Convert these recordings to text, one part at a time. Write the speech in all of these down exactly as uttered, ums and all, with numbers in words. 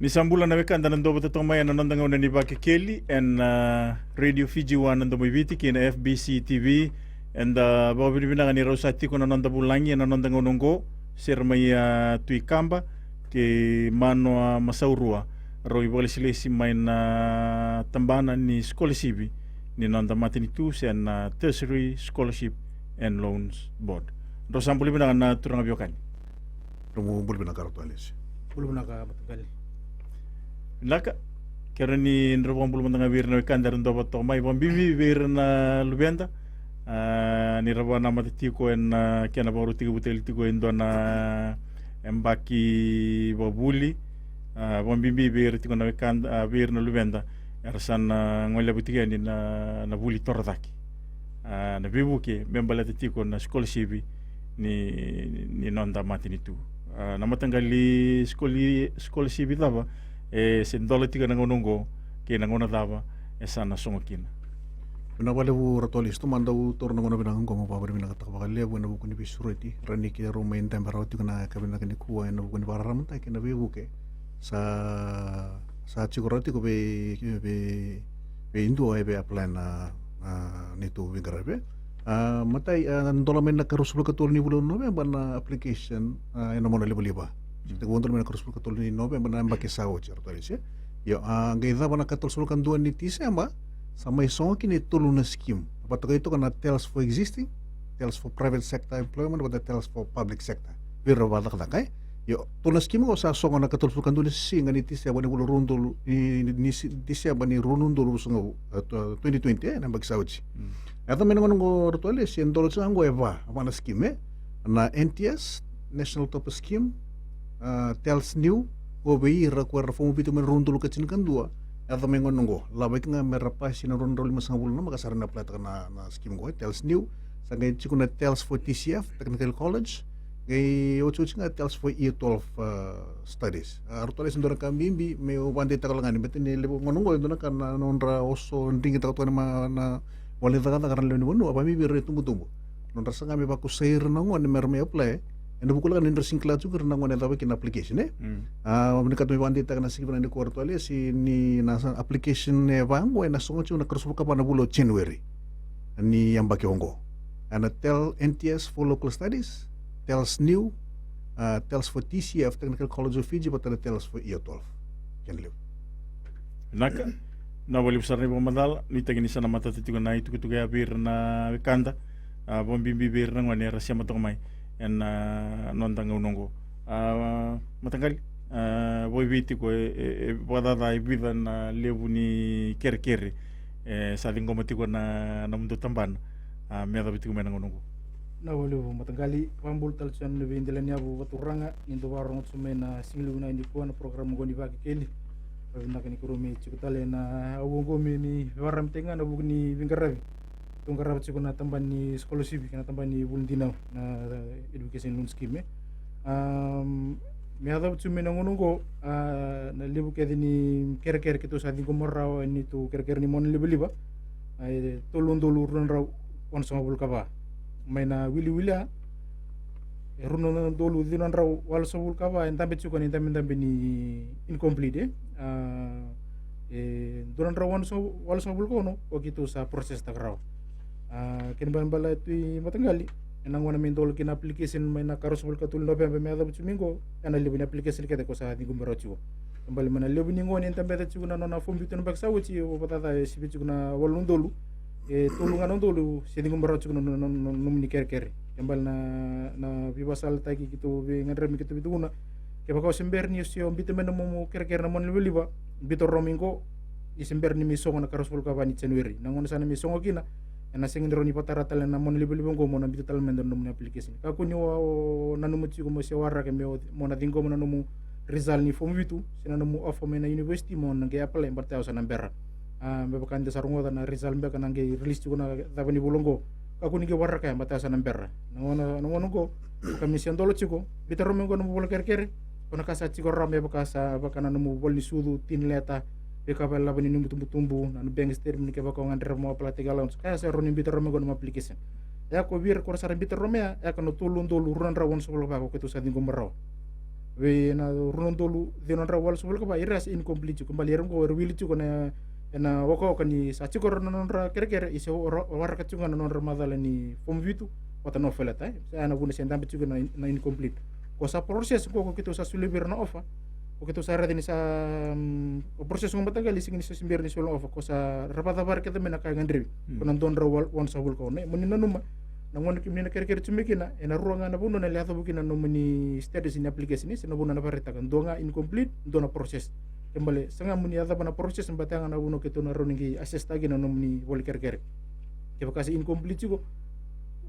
Ni sa bula na wekada na dau vata toka mai ena noda gauna ni Vakekeli ena, ah, Radio Fiji One na Domo i Viti kei na F B C T V. Eda vakavinavinaka ni rau sa tiko na noda vulagi ena noda gauna oqo, Seremaia Tuikaba kei Manoa Masaurua, rau ivakalesilesi mai na tabana ni scholarship ni noda matanitu se na Tertiary Scholarship and Loans Board. Drau sa bula vinaka na turaga veiwekani. Drau bula vinaka Ratu Alesi. Bula vinaka Mataqali. Vinaka. Kerea ni drau vakabula mada ga vei ira na wekada era dau vata toka mai, vakabibi vei ira na luveda. Ah, ni ra vakanamata tiko ena, ah, kena vakarau tekivu tale tiko e dua na yabaki vakavuli. Ah, vakabibi vei ira tiko na wekada, ah, vei ira na luveda era sa na goleva tiko yani na, na vuli torocake, ah, na veivuke me baleta tiko na scholarship ni, ni noda matanitu. Ah, na mataqali skoli-, scholarship cava e se dola tiko ena gauna oqo, kei na gauna cava e sa na sogo kina? Vinaka vakalevu Ratu Alesi, tou mada dau taura na gauna vinaka oqo mo vakavinavinakataka vakalevu ena vuku ni veisureti, rawa ni keirau mai dabe rawa tiko na yakavi vinaka nikua ena vuku ni vakararamataki ena veivuke sa, sa tiko rawa tiko vei, vei, vei dua e via apply na, na neitou veiqaravi. Ah, matai, ah, dola mai na ka ruasagavulu ka tolu ni vula o Noveba na application, ah, ena monalivaliva. Mm. Sa tekivu dola mai na ka ruasagavulu ka tolu ni Noveba na yabaki sa oti, Ratu Alesi. Io, ah, qai cava na ka tolusagavulu ka dua ni Tiseba, sa mai sogo kina e tolu na scheme. Vakatokai toka na TELS for existing, TELS for private sector employment, vata TELS for public sector. Vei ira vakacakacaka, e? Io, tolu na scheme qo sa sogo na ka tolusagavulu ka dua ni siga ni Tiseba ni vula rua na udolu, ni, ni, ni si-, Tiseba ni rua na udolu ruasagavulu, eh, tw-, twenty twenty, eh, na yabaki sa oti. Mm. Yaco mai na gauna oqo Ratu Alesi, e dola tiko ga qo e va, va na scheme, eh? Na N T S, National Topper Scheme, ah, TELS New, qo vei ira ko era fomu Viti mai na rua na udolu ka tinikadua, yaco mai gauna oqo. Lavaki ga me ra pasi na rua na drau limasagavulu na maka sa rawa ni apply taka na, na scheme qo, eh, TELS New. Sa qai tiko na TELS for T C F, Technical College. Qai otioti ga TELS for Year twelve, ah, studies. Ah, Ratu Alesi, dua na ka bibi meu vakadeitaka lagani, baleta ni levu gauna oqo e dua na ka na nodra oso drigitaka toka na, na vale ni cakacaka na lewe ni vanua, vakabibi ira na itubutubu. Nodra saga me vakusai ira na gone me ra mai apply, ena vuku lagani ni ra sega ni kila tiko ira na gone e cava kina na application, eh? Mm. Ah, vinakata meu vakadeitaka na siga vinaka nikua Ratu Alesi ni na sa-, application e va qo ena sogo tiko na ka ruasagavulu ka va na vula o January ni yabaki oqo. Ena TEL-, N T S for Local Studies, TELS New, ah, TELS for T C F, Technical College of Fiji, vata na TELS for Year twelve. Kena levu. Vinaka. Vinaka vakalevu sara na ivakamacala, nuitaki ni sa na matata tiko na itukutuku ya vei ira na wekada, ah, vakabibi vei ira na gone era sema toka mai ena, ah, noda gauna oqo. Ah, mataqali, ah, vakaevei tiko e, e, e vakacaca e vica na levu ni kerekere e sa ciqoma tiko na, na nomudou tabana, ah, me yacova tiko mai na gauna oqo? Vinaka vakalevu mataqali, vakabula tale tiko yani na veidelaniyavu vakaturaga ni dou vakarorogo tiko mai na sigalevu vinaka nikua na program oqo ni Vakekeli. Vakavinaka ni keirau mai tiko tale ena aua oqo me, me vakararamataki ga ena vuku ni veiqaravi tou qarava tiko na tabana ni scholarship kei na tabana ni vuli dinau, na, eh, education loan scheme, eh. Am, me yacova tiko mai na gauna oqo, ah, na levu kece ni kerekere keitou sa ciqoma rawa ena neitou kerekere ni monalivaliva, ah, e tolu na udolu rua na drau onosagavulu ka va. Mai na wiliwili ya, e rua na udolu ciwa na drau walusagavulu ka va e dabe tiko ena idabedabe ni incomplete, eh. Ah, e dua na drau walusa-, walusagavulu ka ono o keitou sa process taka rawa. Ah, kena ibalebale tu i mataqali, ena gauna me dola kina na application mai na ka ruasagavulu ka tolu ni Noveba me yacova tiko mai qo, ena levu ni application kece ko sa ciqomi rawa tiko. Kena ibalebale mai na levu ni gone e dabeca tiko na nona form vitu ena yabaki sa oti, o vakacaca e sivi tiko na walu na udolu, e tolu ga na udolu se ciqomi rawa tiko na, na, na, na nomuni kerekere. Kena ibalebale na, na veivakasalataki keitou veigadreva me keitou veitukuna. Kevaka o se bera ni o se o biuta mai na nomu kerekere na monalivaliva, biuta rawa mai qo, ni se bera ni mai sogo na ka ruasagavulu ka va ni January. Na gauna sa na mai sogo kina, ena sega ni rawa ni vakatara tale na monalivaliva oqo mo na biuta tale mai na nomuni application. Kakua ni o, o nanuma tiko mo se waraka me o, mo na ciqoma na nomu result ni form vitu se na nomu offer mai na university mo na qai apply, baleta o sa na bera. Ah, me vaka ni da sa rogoca na result beka na qai release tiko na cava ni vula oqo. Kakua ni qai waraka ya, baleta o sa na bera. Na gauna, na gauna oqo, ka me se dola tiko, biuta rawa mai qo na nomu vola kerekere. Ko na ka sa tiko rawa me vaka sa, vaka na nomu vola ni sucu, tin letter, veika vakailavo ni nomu itubutubu, na nomu bank statement, kevaka o gadreva mo apply-taki allowance. Ka ya sa rawa ni biuta rawa mai qo na nomu application. Ya ko vei ira ko ra sa ra biuta rawa mai ya, ya ka na tolu na udolu rua na drau onosagavulu ka va ko keitou sa ciqoma rawa. Vei na rua na udolu ciwa na drau walusagavulu ka va, ira se incomplete tiko. Baleta ira oqo era wili tiko na, ena wakaoka ni sa tiko na nodra kerekere, ia se wa-, waraka tiko ga na nodra macala ni form vitu vata na offer letter, e. Sa ya na vuna se dabe tiko na in-, na incomplete. Ko sa process qo, ko keitou sa solia vei ira na offer, ko keitou sa raica ni sa, mm, process qo mataqali, sega ni sa se bera ni solia na offer, ko sa ra vakacavari kece mai na ka e gadrevi. Mm. Ko na dua na drau wal-, walusagavulu ka ono, e. Mo ni nanuma, na gauna kemuni na kerekere tu mai kina, ena rua ga na vanua na lai yacovi kina na nomuni status ni application, e, se na vanua na vakaraitaka, dua ga incomplete, dua na process. Ke bale, sega mo ni yacova na process, baleta ga na vanua keitou na rawa ni qai assess-taka kina na nomuni voli kerekere. Kevaka se incomplete tiko,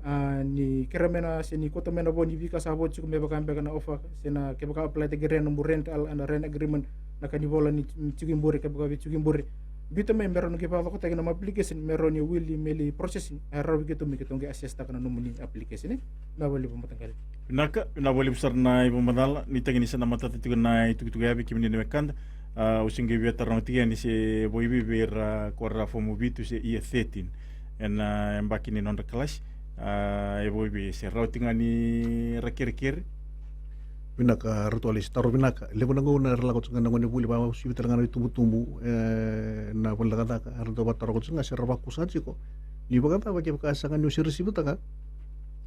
a, ni kerea mai na, se ni kauta mai na vo ni veika sa vo tiko, me vaka beka na offer, se na, kevaka apply-taki ira na nomu rent, al-, na rent agreement, na ka ni vola ni, ni tiko i bure, kevaka vei tiko i bure. Biuta mai me rawa ni qai vakacokotaki na nomu application, me rawa ni wili me lai processing, e rawa vei keitou me keitou qai assess-taka na nomuni application, e. Vinaka vakalevu mataqali. Vinaka, vinaka vakalevu sara na ivakamacala, nuitaki ni sa na matata tiko na itukutuku ya vei kemuni na wekada. A, au se qai via taroga tiko yani se vo i vei vei ira ko ra form vitu se year thirteen ena yabaki ni nodra kalasi. A, e vo i vei se rawa tiko ga ni ra kerekere. Vinaka, Ratu Alesi, taro vinaka. Levu na gauna era lako tiko ga na gone vuli, vakauasivi tale ga na itubutubu, e, na vale ni cakacaka, era dau vakarogo tiko ga se ra vakusa tiko. Ni vakacava kevaka sega ni o se receive-taka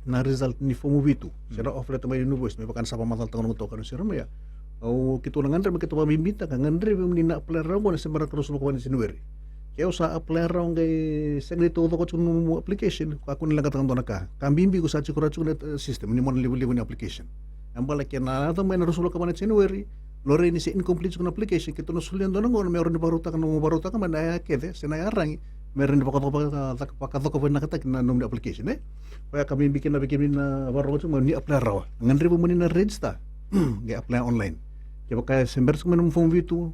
na result ni form vitu, se na offer letter mai na university, me vaka ni sa vakamacalataka na noqu itokani o Seremaia. Au, keitou na gadreva, keitou vakabibitaka, gadrevi mo ni na apply rawa qo ena se bera na ikaruasagavulu ka va ni January. Ke o sa apply rawa qai sega ni taucoko tiko na nomu application, kakua ni leqataka dua na ka. Ka bibi ko sa tiko rawa tiko na, e, system ni monalivaliva ni application. E bale ke na yaco mai na ruasagavulu ka va ni January, laurai ni se incomplete tiko na application, keitou na solia e dua na gauna me rawa ni vakarautaka na nomu vakarautaka mai na yaya kece se na iyaragi, me rawa ni vakacoko, vaka-, vaka-, vakacoko vinakataki na nomuni application, e? Koya ka bibi kina vei kemuni na vakarorogo tiko mai, ni apply rawa. Gadrevi mo ni na register qai apply online. Kevaka se bera tiko mai na nomu form vitu,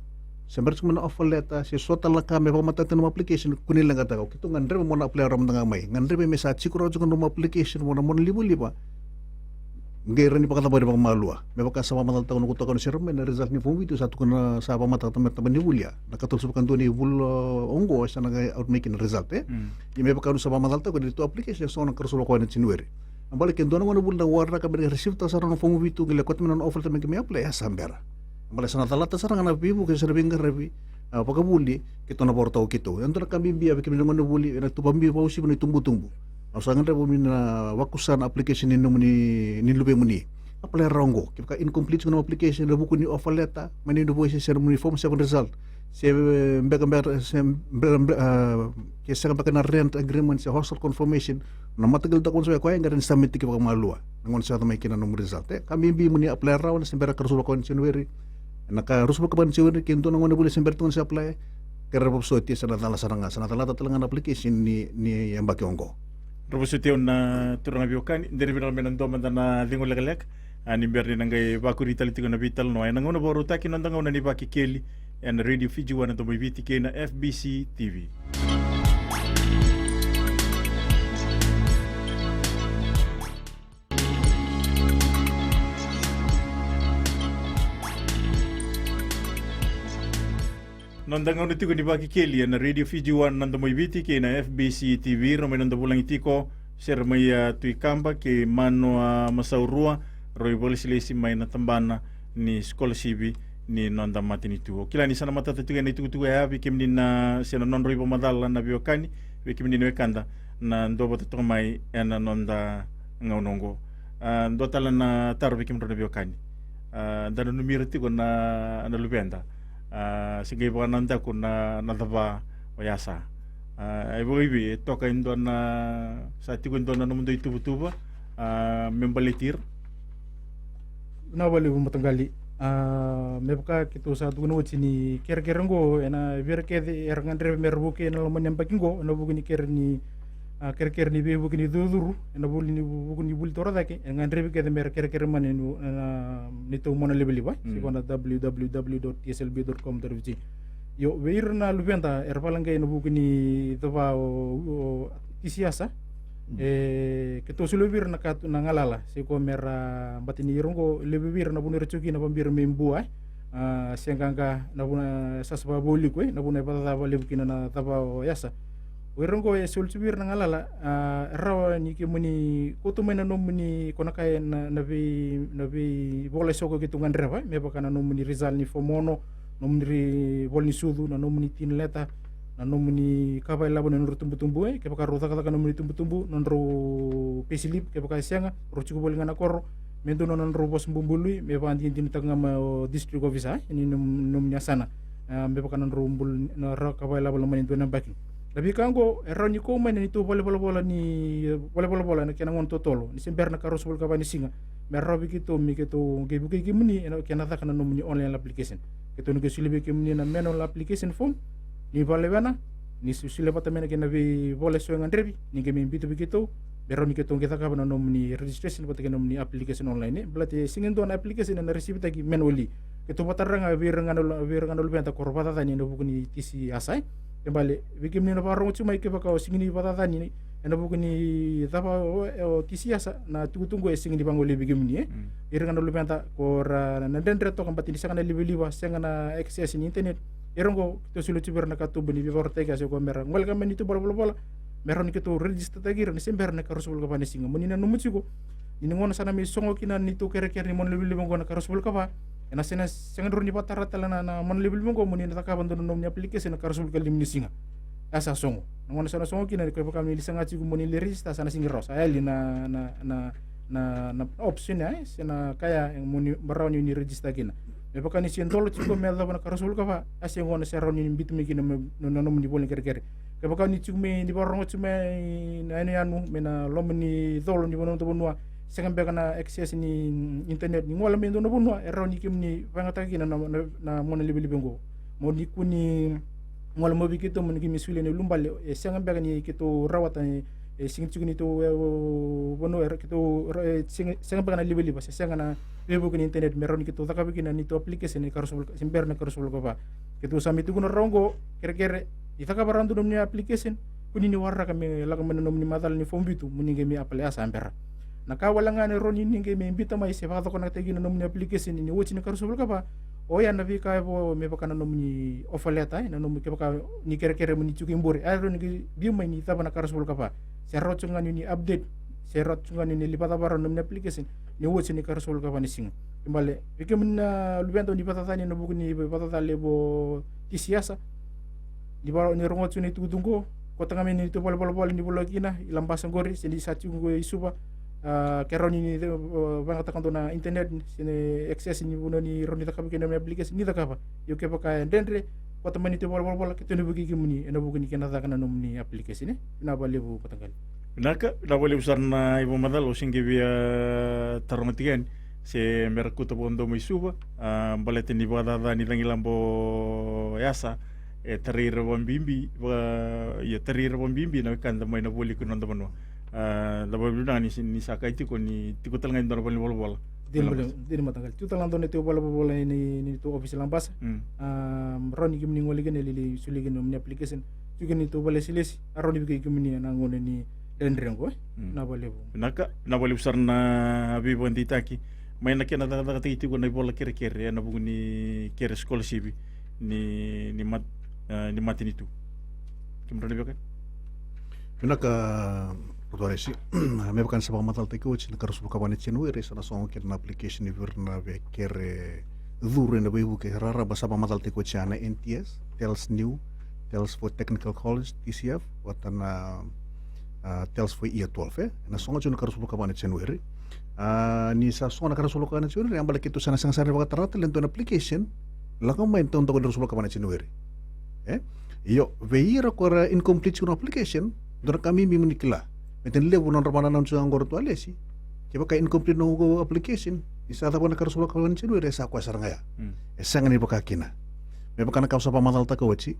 se bera tiko mai na offer letter, se so tale na ka me vakamatata na nomu application, kua ni leqataka. Keitou gadreva mo na apply rawa mada ga mai. Gadrevi me sa tiko rawa tiko na nomu application, mo na monalivaliva. Qai rawa ni vakacavari vakamalua. Me vaka sa vakamacalataka na noqu itokani o Seremaia, na result ni form vitu sa tukuna, sa vakamatata mai na tabana ni vuli ya na ikatolusagavulu ka dua ni vula oqo, sa na qai out mai kina na result, e? Mm. Ia me vaka ni sa vakamacalataka, ni tu application, so na ikaruasagavulu ka va ni January. E bale ke dua na gone vuli na waraka me na receive-taka sara na form vitu, qai lai kauta mai na nona offer letter me qai mai apply, e sa bera. E bale sa na calata sara ga na veivuke se na veiqaravi, a, vakavuli, keitou na vakarautaka o keitou. E dua na ka bibi ya vei kemuni na gone vuli, ena tu vakabibi, vakauasivi na itubutubu. Au sa gadreva mo ni na vakusa na application ni nomuni, ni luvemuni. Apply rawa qo. Kevaka incomplete tiko na application ena vuku ni offer letter mai na university se na nomuni form seven result, se beka, beka, se be-, be-, a, ke sega beka na rent agreement se hostel confirmation, na mataqali documents vei koya, qai rawa ni submit-taki vakamalua na gauna sa yaco mai kina na nomu result, e. Ka bibi mo ni apply rawa ena se bera na ikaruasagavulu ka va ni January. Ena ikaruasagavulu ka va ni January, ke dua na gone vuli se bera tiko ni se apply, kerea vakavosoti, sa na cala sara ga, sa na calata tale ga na application ni, ni yabaki oqo. Vakavosoti, au na turaga veiwekani, de ni vinaka me na dua mada na cegu lekaleka, a, ni bera ni na qai vakuri tale tiko na veitalanoa ena gauna vakarautaki, noda gauna ni Vakekeli ena Radio Fiji One, na Domo i Viti kei na F B C T V. Noda gauna tiko ni Vakekeli ena Radio Fiji One, na Domo i Viti kei na F B C T V, rawa mai noda vulagi tiko o Seremaia Tuikaba kei Manoa Masaurua, rau ivakalesilesi mai na tabana ni sikolasivi ni noda matanitu. Au kila ni sa na matata tiko ena itukutuku ya vei kemuni na, se na nodrau ivakamacala na veiwekani, vei kemuni na wekada na duavata toka mai ena noda gauna oqo. A, dua tale na taro vei kemudrau na veiwekani. A, da nanumi ira tiko na, na luveda. A, se qai vakanadaku na, na cava o Yasa. A, e vakaevei, e toka e dua na, sa tiko e dua na nomudou ituvatuva, a, me baleti ira? Vinaka vakalevu mataqali. A, me vaka keitou sa tukuna oti ni kerekere oqo, ena vei ira kece era gadreva me ra vukei ena loma ni yabaki oqo, ena vuku ni kere ni, a, kerekere ni veivuke ni curucuru, ena vuli ni vu-, vuku ni vuli torocake, e gadrevi kece me ra kerekere mai na, na, na neitou monalivaliva, e? Mm. Se vaka na w w w dot t s l b dot com dot f g. Io, vei ira na luveda era vakaleqai ena vuku ni cava o, o Tisi Yasa. Mm. E, keitou solia vei ira na ka tu, na galala, se koya me ra, baleta ni ira oqo, levu vei ira na vanua era tiko kina, vakabibi ira mai Bua, e. A, se qaqa na vanua, sa, sa vakavuliku, e, na vanua e vakacacava levu kina na cava o Yasa. O ira oqo e soli tu vei ira na galala, a, e rawa ni kemuni kauta mai na nomuni, ko na kaya na, na vei, na veivola e so ko keitou gadreva, me vaka na nomuni result ni form ono, nomuni ri-, vola ni sucu, na nomuni tin letter, na nomuni kava ilavo ni nodrau tubutubu, e, kevaka rau cakacaka na nomuni tubutubu, nodrau payslip, kevaka e sega, rau tiko voli ga na koro, me dua na nodrau vosa bubului, me vakadinadinataka ga mai o district officer, e, ni nom-, nomuni yasana. A, me vaka na nodrau bul-, na ra-, kava ilavo loma ni dua na parking. Na veika oqo, e rawa ni kau mai na neitou valenivolavola ni, valenivolavola ena kena gauna totolo, ni se bera na ka ruasagavulu ka va ni siga. Me rawa vei keitou, me keitou qai vukei kemuni, ena kena caka na nomuni online application. Keitou na qai solia vei kemuni na manual application form, ni vakalewena, ni so-, solia vata mai na kena veivola e so e gadrevi, ni qai mai biuta vei keitou, me rawa ni keitou qai cakava na nomuni registration vata kei na nomuni application online, e. Baleta e sega ni dua na application ena receive-taki manually. Keitou vakatara ga vei ira ga na lu-, vei ira ga na luveda ko ra vakacacani ena vuku ni TC Asa, e. Kena ibalebale, vei kemuni na vakarorogo tiko mai, kevaka o sega ni vakacacani ena vuku ni cava o, o TC Asa, na itukutuku e sega ni vagolei vei kemuni, e. Mm. Ira ga na luveda ko ra na dredre toka, baleta ni sega na livaliva, sega na access ni internet. Ira oqo, keitou solia tu vei ira na katuba ni veivakarautaki, a, se ko me ra gole ga mai na neitou valenivolavola, me rawa ni keitou register-taki ira ni se bera na ka ruasagavulu ka va ni siga. Mo ni nanuma tiko, ni na gauna sa na mai sogo kina na neitou kerekere ni mona livaliva oqo na ka ruasagavulu ka va, ena sega, sega ni rawa ni vakatara tale na, na mona livaliva oqo, mo ni na cakava dua na nomuni application na ka ruasagavulu ka lima ni siga. Ia sa sogo. Na gauna sa na sogo kina, kevaka ni lai saga tiko mo ni lai register, sa na sega ni rawa. Sa yali na, na, na, na, na option, e, se na ka ya, e, mo ni, me rawa ni ni register kina. Me vaka ni se dolo tiko me yacova na ka ruasagavulu ka va, ia se gauna se rawa ni biuta mai kina me, na, na nomuni vola ni kerekere. Kevaka ni tiko mai, ni vakarorogo tiko mai na yanuyanu, mai na loma ni colo ni vanua, noda vanua, sega beka na access ni internet, ni gole mai dua na vanua e rawa ni kemuni vakayagataka kina na, na, na mona livaliva oqo. Mo ni kua ni gole mai vei keitou mo ni kemuni solia na iulubale, e sega beka ni keitou rawata, e, e sega tiko ni tou, e, o, vanua, e, keitou ra-, e, sega, sega beka na livaliva, se sega na veivuke ni internet me rawa ni keitou cakava kina na neitou application ni ka ruasagavulu, se bera na ka ruasagavulu ka va. Keitou sa mai tukuna rawa oqo, kerekere, ni cakava rawa dua na nomuni application, kua ni waraka me lako mai na nomuni macala ni form vitu, mo ni qai mai apply, ia sa bera. Na ka wale ga e rawa ni ni qai mai biuta mai se vakacokonataki na nomuni application ni oti na ka ruasagavulu ka va, oya na veika e vo me vaka na nomuni offer letter, e, na nomuni, kevaka ni kerekere mo ni tiko i bure, e rawa ni qai biu mai ni cava na ka ruasagavulu ka va. Se rawa tiko ga ni ni update, se rawa tiko ga ni ni lai vakacavara na nomuni application ni oti na ka ruasagavulu ka va ni siga. Kena ibalebale, vei kemuni na luveda ni vakacacani ena vuku ni vakacacani levu o TC Asa, ni vaka ni rogoca tiko na itukutuku qo, kauta ga mai na neitou valenivolavola ni vola kina i Labasa qori, se ni sa tiko qo i Suva, a, ke rawa ni ni, e, vakayagataka dua na internet, se ni access ni vanua ni rawa ni cakava kina na application, ni cakava. Io, kevaka e dredre, kauta mai na neitou valenivolavola, keitou na vukei kemuni ena vuku ni kena caka na nomuni application, e. Vinaka vakalevu, mataqali. Vinaka, vinaka vakalevu sara na ivakamacala, au se qai via, a, taroga tiko yani se me ra kauta vakadua mai Suva, a, baleta ni vakacaca ni cagilaba o Asa, e tarai ira vakabibi, vaka, ia, tarai ira vakabibi na wekada mai na vualiku ni noda vanua. A, da vakavinavinaka ni, ni sa kaya tiko ni tiko tale ga e dua na valenivolavola. Dina, mataqali. Tiko tale ga e dua na neitou valenivolavola ni, ni neitou office Labasa. Mm. A, rawa ni kemuni gole kina, lai, lai solia kina nomuni application. Tiko kina neitou valenilesilesi, a rawa ni vukei kemuni ena gauna ni dredre qo, e. Mm. Vinaka vakalevu. Vinaka, vinaka vakalevu sara na veivakadeitaki. Mai na kena cakacakataki tiko na ivola kerekere ena vuku ni kere scholarship ni, ni mat-, e, ni matanitu. Kemudrau na veiwekani? Vinaka, Ratu Alesi. Me vaka ni sa vakamacalataki oti, na ka ruasagavulu ka va ni January sa na sogo kina na application vei ira na veikere curu ena veivuke raraba, sa vakamacalataki oti ya na NTS, TELS New, TELS for Technical College, TCF, vata na, a, TELS for Year twelve, e? Ena sogo tiko na ka ruasagavulu ka va ni January. A, ni sa sogo na ka ruasagavulu ka va ni January, a, baleta keitou sa na sega sara ni vakatara tale e dua na application, lako mai ena taudaku ni ruasagavulu ka va ni January. E? Io, vei ira ko ra incomplete tiko na application, dua na ka bibi mo ni kila. Me tini levu na nodra vakanananu tiko qo, Ratu Alesi. Kevaka incomplete na noqu application, ni sa cava na ka ruasagavulu ka va ni January, e sa koya sara ga ya. Mm. E sega ni vaka kina. Me vaka na ka au sa vakamacalataka oti,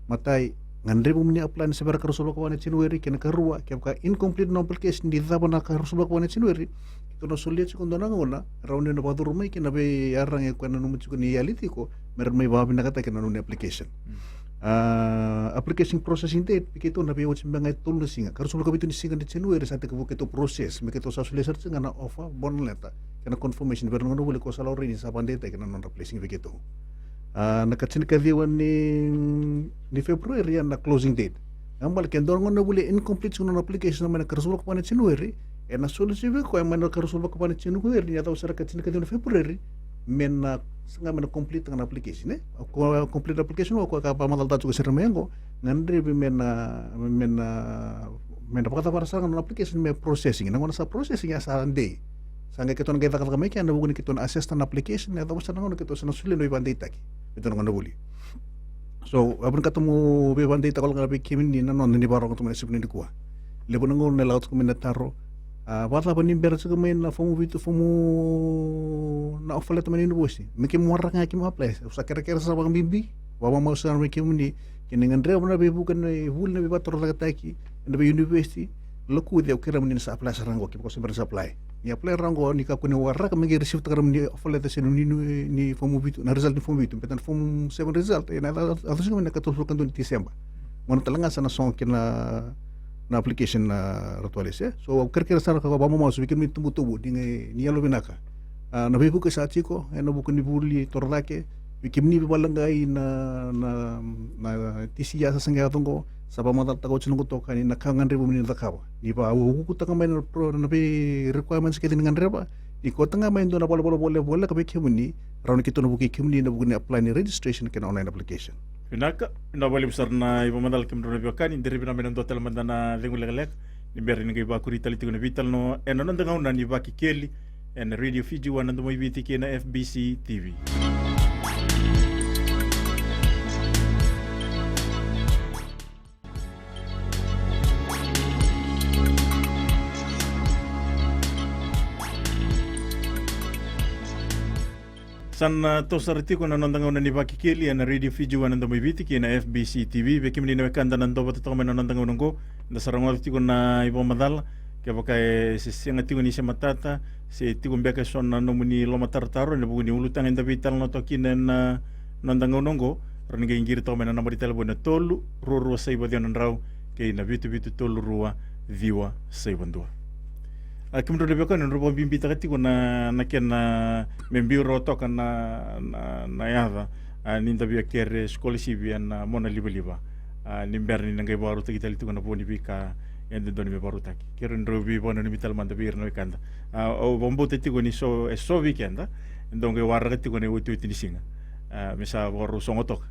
matai, gadrevi mo ni apply ni se bera ka ruasagavulu ka va ni January, kei na karua, kevaka incomplete na application ni cava na ka ruasagavulu ka va ni January, keitou na solia tiko e dua na gauna, rawa ni na vakacuru mai kina vei iyaragi ko e nanuma tiko ni yali tiko, me ra mai vakavinakataki na nomuni application. Mm. A, application processing date vei keitou na veioti beka ga e tolu na siga. Ka ruasagavulu ka vitu ni siga ni January sa tekivu keitou process, me keitou sa solia sara tiko ga na offer, bona letter, kei na confirmation vei ira na gonevuli ko sa laurai ni sa vakadeitaki na nodra placing vei keitou. A, na ka tinikaciwa ni, ni February ya na closing date. Baleta ke dua na gonevuli e incomplete tiko na nona application mai na ikaruasagavulu ka va na January, ena soli tiko vei koya mai na ikaruasagavulu ka va na January ni yacova sara ka tinikaciwa na February, me na saga me na complete ga na application, e? O koya complete application, o koya ka vakamacalataka tiko sara mai oqo, gadrevi me na, me na, me na vakacavara sara ga na application me processing. Na gauna sa processing ya sa dei. Sa qai keitou na qai cakacaka mai kea ena vuku ni keitou na assess na application, yacova sara na gauna keitou sa na solia na veivakadeitaki. Keitou na gonevuli. So, au vinakata meu veivakadeitaka wale ga vei kemuni na noda ni vakarorogo tu mai na siga nikua. Levu na gauna e lako tiko mai na taro, a, vakacava ni bera tiko mai na fomu vitu, fomu na offer letter mai na university. Me keimami waraka ga keimami apply. Au sa kerekere sara vakabibi, vakamamasu sara vei kemuni, ke ni gadreva na veivuke ni vuli na veivakatorocaketaki ena vei university, lokuci, au kerea moni na sa apply sara ga qo, kevaka o se bera ni sa apply. Ni apply rawa qo, ni kakua ni waraka me qai receive-taka na nomuni offer letter se ni, ni, ni fomu vitu, na result ni fomu vitu, baleta na fomu seven result ena yaco, yaco tiko mai na ikatolusagavulu ka dua ni December. Gauna tale ga sa na sogo kina na, na application, a, Ratu Alesi, e. So, au kerekere sara ka vakamamasu vei kemuni tubutubu, ni, ni yalovinaka. A, na veivuke sa tiko ena vuku ni vuli torocake, vei kemuni veivakaleqai na, na, na T C A sa qai yaco qo, sa vakamacalataka oti na noqu itokani na ka gadrevi moni na cakava. Ni vakaukauataka mai na pro-, na vei requirements kece ni gadreva, ni kauta ga mai e dua na valenivolavola levu voleka vei kemuni, rawa ni keitou na vukei kemuni ena vuku ni apply ni registration kei na online application. Vinaka, vinaka vakalevu sara na ivakamacala kemudrau na veiwekani, de rairai vinaka mai na dua tale mada na cegu lekaleka, ni bera ni qai vakuri tale tiko na veitalanoa ena noda gauna ni Vakekeli, ena Radio Fiji One, na Domo i Viti kei na F B C T V. Sa na toso sara tiko na noda gauna ni Vakekeli ena Radio Fiji One, na Domo i Viti kei na F B C T V. Vei kemuni na wekada na dovata toka mai na noda gauna oqo, da sa rogoca tiko na ivakamacala. Kevaka e se sega tiko ni se matata, se tiko beka eso na nomuni lomatarotaro ena vuku ni ulutaga eda veitalanoa toka kina ena noda gauna oqo, rawa ni qai qiri toka mai na naba ni talevoni na tolu rua rua saiva ciwa na drau kei na vitu vitu tolu rua ciwa saiva dua. A, kemudrau na veiwekani, drau vakabibitaka tiko na, na kena me biu rawa toka na, na, na yaca, a, ni da via kere scholarship ena mona livaliva. A, ni bera ni na qai vakarautaki tale tiko na vo ni veika e dodonu me vakarautaki. Keirau ni drau veivakananumi tale mada vei ira na wekada. A, au vakabauta tiko ni so, e so vei keda e dau qai waraka tiko na iotioti ni siga. A, me sa vakarau sogo toka.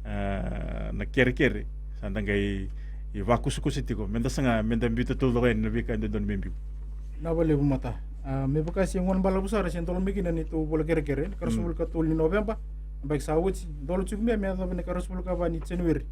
A, na kerekere sa da qai vakusakusa tiko, me da saga me da biuta taucoko yani na veika e dodonu me biu. Vinaka vakalevu Mata. A, me vaka se gauna balavu sara se dola mai kina neitou vola kerekere, ikaruasagavulu ka tolu ni Noveba, yabaki sa oti, dola tiko mai me yacova na ikaruasagavulu ka va ni January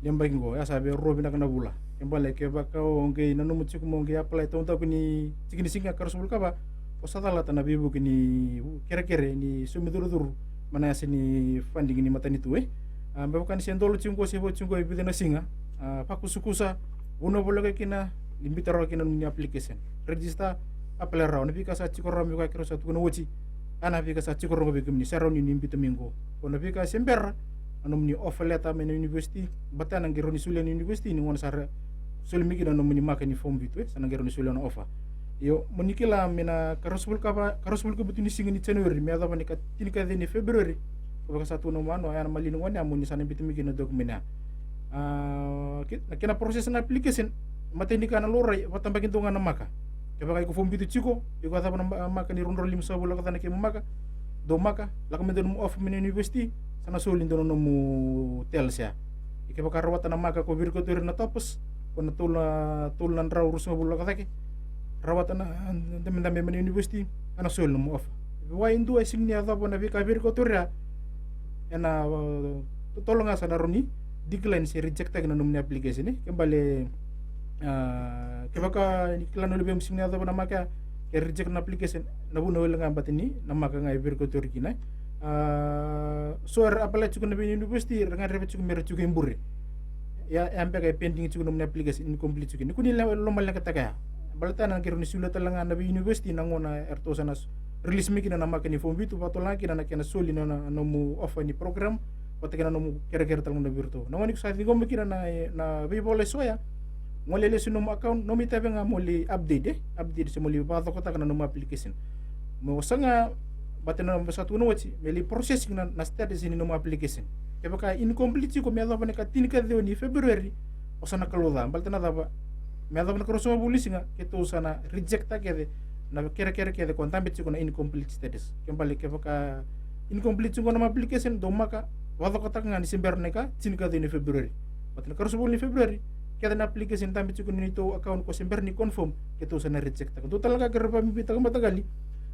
ni yabaki qo. Ya sa via rua vinaka na vula. Ke bale, kevaka o qai nanuma tiko mo qai apply taudaku ni tiki ni siga ikaruasagavulu ka va, o sa calata na veivuke ni kerekere ni saumi curucuru mai na yasa ni funding ni matanitu, e. A, me vaka ni se dola tiko qo, se vo tiko qo e vica na siga, a, vakusakusa, vanua voleka kina, ni biuta rawa kina na nomuni application. Register, apply rawa. Na veika sa tiko rawa me vaka keirau sa tukuna oti, a, na veika sa tiko rawa vei kemuni, sa rawa ni ni biuta mai qo. Ko na veika se bera, na nomuni offer letter mai na university, baleta na qai rawa ni solia na university ni gauna sa ra soli mai kina na nomuni maka ni form vitu, e, sa na qai rawa ni solia na offer. Io, mo ni kila me na ikaruasagavulu ka va, ikaruasagavulu ka vitu ni siga ni January me yacova na ikatinikaciwa ni February, kevaka sa tu na nomu, a, ya na maliwa ni gauna ya mo ni sa na biuta mai kina na dokumeni ya. A, ke, na kena process na application, matai ni ka na laurai, vakatabakidua ga na maka. Kevaka iko form vitu tiko, iko yacova na ma-, maka ni rua na drau limasagavulu, lako ca na kemu maka, dou maka, lako mai dua nomu offer mai na university, sa na soli dua na nomu TELS ya. Ia kevaka rawata na maka ko virikotori ira na toppers, ko na tolu na, tolu na drau ruasagavulu lako cake, rawata na dabedabe mai na university, a na soli nomu offer. Vua e dua e sega ni yacova na veika virikotori ya, ena, a, totolo ga sa na rawa ni decline se reject-taki na nomuni application, e. Ke bale, a, kevaka ni kila na luvemu sega ni yacova na maka ya, ke reject na application, na vuna wale ga baleta ni na maka ga e virikotori kina. A, so era apply tiko na vei university, era gadreva tiko me ra tiko e bure. Ya, ya beka e pending tiko nomuni application, incomplete tiko. Ni kua ni lo-, lomaleqataka ya. Baleta na qai rawa ni solia tale ga na vei university na gauna eratou sa na s-, release mai kina na maka ni form vitu, vakatotolo ga kina na kena soli na, na nomu offer ni program, vata kei na nomu kerekere tale ga vei iratou. Na gauna iko sa ciqoma kina na, na veivola eso ya, gole lesu nomu account, nomu itavi ga mo lai update, e? Update se mo lai vakacokotaka na nomu application. Mo saga, baleta na sa tukuna oti, me lai processing na, na status ni nomu application. Kevaka incomplete tiko me yacova na ikatinikaciwa ni February, O sa na kalou ca, baleta na cava? Me yacova na karua sagavulu ni siga, keitou sa na reject-taka kece na kerekere kece ko dabe tiko na incomplete status. Ke bale kevaka incomplete tiko na nomu application, dou maka, vakacokotaka ga ni se bera na ika tinikaciwa ni February. Baleta na karua sagavulu ni February, kece na application dabe tiko ni neitou account ko se bera ni confirm, keitou sa na reject-taka. Dou tale ga kerea vakabibitaka, mataqali,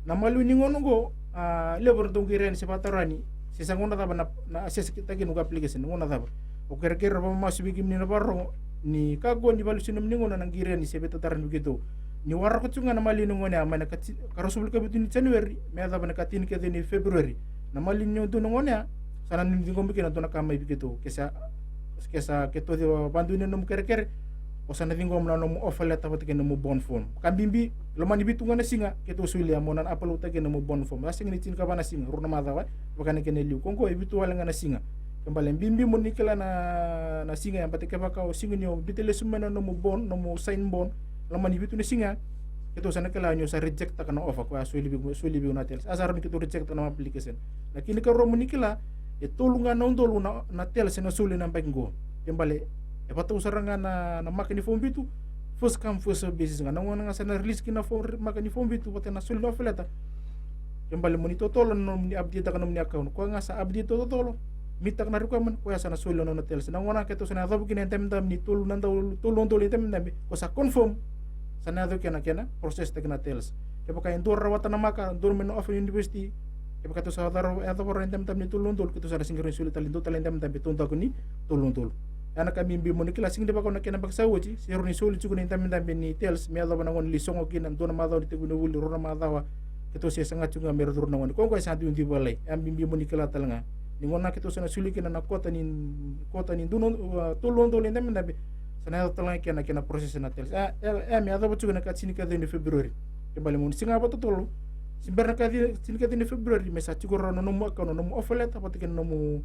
na maliwa ni gauna oqo, a, levu era dau qiri yani se vakatarogi se sa gauna cava na, na assess-taki noqu application, gauna cava. O kerekere ra vakamamasu vei kemuni na vakarorogo ni kakua ni vakalesui na nomuni gauna na qiri yani se veitatarani vei keitou. Ni waraka tiko ga na maliwa ni gauna ya mai na ka ti-, karua sagavulu ka vitu ni January me yacova na ka tinikaciwa ni February. Na maliwa ni dua na gauna ya, sa na ni ciqomi kina dua na ka mai vei keitou. Ke sa, ke sa keitou ciwa vakadua ni nomu kerekere, o sa na ciqoma na nomu offer letter vata kei na nomu bond form. Ka bibi, lomani vitu ga na siga keitou solia mo na upload-taka kina nomu bond form. A sega ni tinikava na siga, rua na macawa, vaka na kena liu. Ko oqo e vitu wale ga na siga. Ke bale bibi mo ni kila na, na siga ya, baleta kevaka o sega ni o biuta lesu mai na nomu bond, nomu sign bond, lomani vitu na siga, keitou sa na kila ni o sa reject-taka na offer ko a soli vei, soli vei na Tels. A sa rawa ni keitou reject-taka na application. Na kena ikarua mo ni kila, e tolu ga na udolu na, na Tels e na soli na yabaki qo. Ke bale e vatau sara ga na, na maka ni form vitu, first come, first serve basis ga. Na gauna ga sa na release kina na form, maka ni form vitu, vata na soli na offer letter, ke bale mo ni totolo na nomuni update-taka na nomuni account. Koya ga sa update totolo, meet-taka na requirement, koya sa na soli na nona Tels. Na gauna keitou sa na yacova kina na idabedabe ni tolu na dau, tolu na udolu idabedabe, ko sa confirm, sa na yaco kina na kena process-taki na Tels. Kevaka e dua rawata na maka, dua mai na offer ni university, kevaka tou sa yacova, yacova rawa na idabedabe ni tolu na udolu, keitou sa na sega ni rawa ni soli tale dua tale na idabedabe taudaku ni tolu na udolu. Ya na ka bibi mo ni kila, sega ni vaka na kena yabaki sa oti, se rawa ni soli tiko na idabedabe ni Tels me yacova na gauna ni sogo kina, dua na macawa ni tekivu na vuli, rua na macawa, keitou se saga tiko ga me ra curu na gone. Ko oqo e sa duidui vakalai. E a bibi mo ni kila tale ga ni gauna keitou sa na soli kina na kota ni, kota ni dua na, a, tolu na udolu na idabedabe, sa na yaco tale ga kina na kena process na Tels. E, e, e me yacova tiko na ka tinikaciwa ni February. Ke bale mo ni siga vakatotolo, se bera na ka ti-, tinikaciwa ni February, me sa tiko rawa na nomu account, na nomu offer letter vata kei na nomu